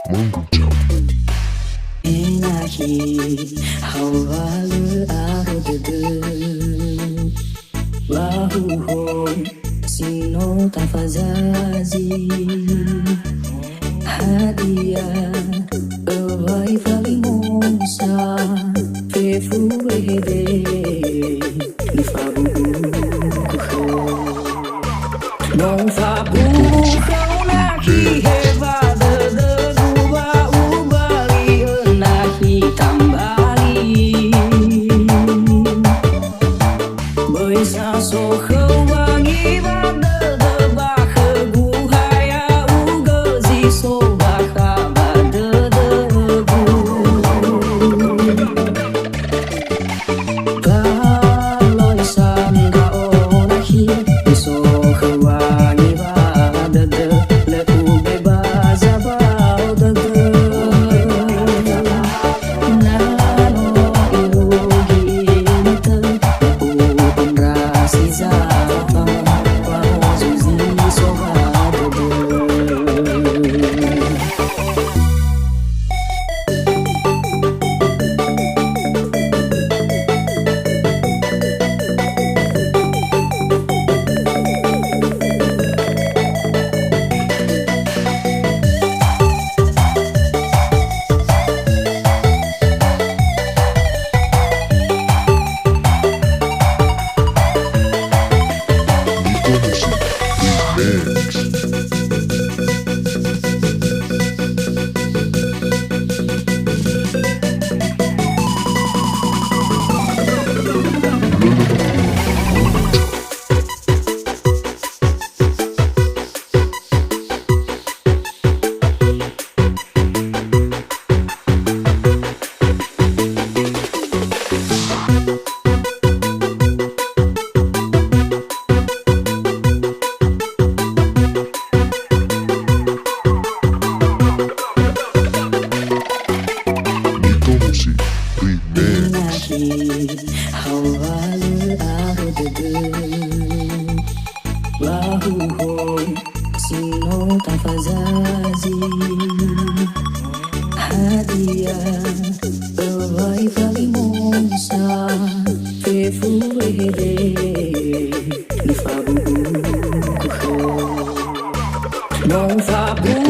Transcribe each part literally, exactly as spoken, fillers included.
Manggo Jam. Enahi haoalö aro dödö. Ba huhoi si no tafazazi. Hadia öwai falimosa fefu wehede nifabu'uku khöu. No fabu'u khöu nahi hewa dödögu ba ubali'ö nahi tambali. Böi sa so khöu wangi ba dödö ba khögu, ha ya'ugö zi so bakha ba dödögu. Galoi sa ndra'o nahi, so khöu wangi ba dödö, lö ubeba zabao dödö. Na no irugi inötö, lö u'ondrasi zabao, wa'ozu zi so ba dödö. Nico Music Remix. Haoalö aro dödö, ba huhoi si no tafazazi. Hadia öwai falimosa fefu wehede nifabu'uku khöu. No fabu'u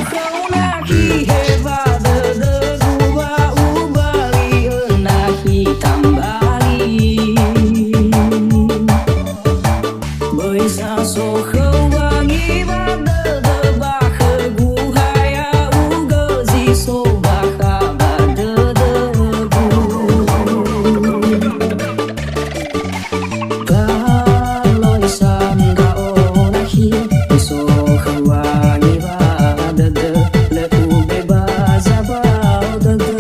khöu nahi hewa dödögu ba ubali'ö nahi tambali. Böi sa so khöu wangi ba dödö ba khögu, ha ya'ugö zi so bakha ba dödögu. Galoi sa ndra'o nahi, so khöu wangi ba dödö, lö ubeba zabao dödö.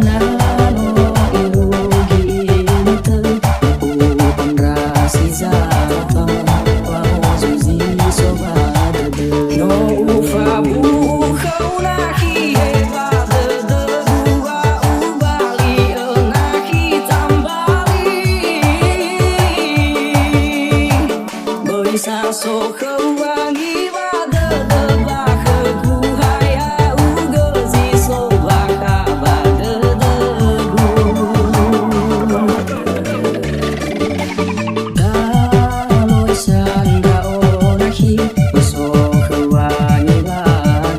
Na no irugi inötö, u'ondrasi zabao, wa'ozu zi so ba dödö. No ufabu'u khöu nahi hewa dödögu, wa ubali'ö nahi tambali. Böi sa so khöu wangi ba dödö ba khögu, ha ya'ugö zi so bakha ba dödögu. Galoi sa ndra'o nahi, so khöu wangi ba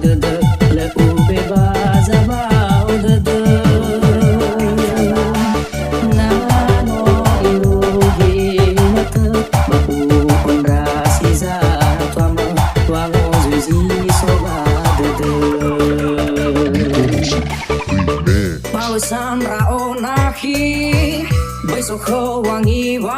dödö, lö ubeba zabao dödö. Na no irugi inötö, ba u'ondrasi zatama, wa'ozu zi so ba dödö. Remix. Ba sa ndra'o nahi, böi so khöu wangi ba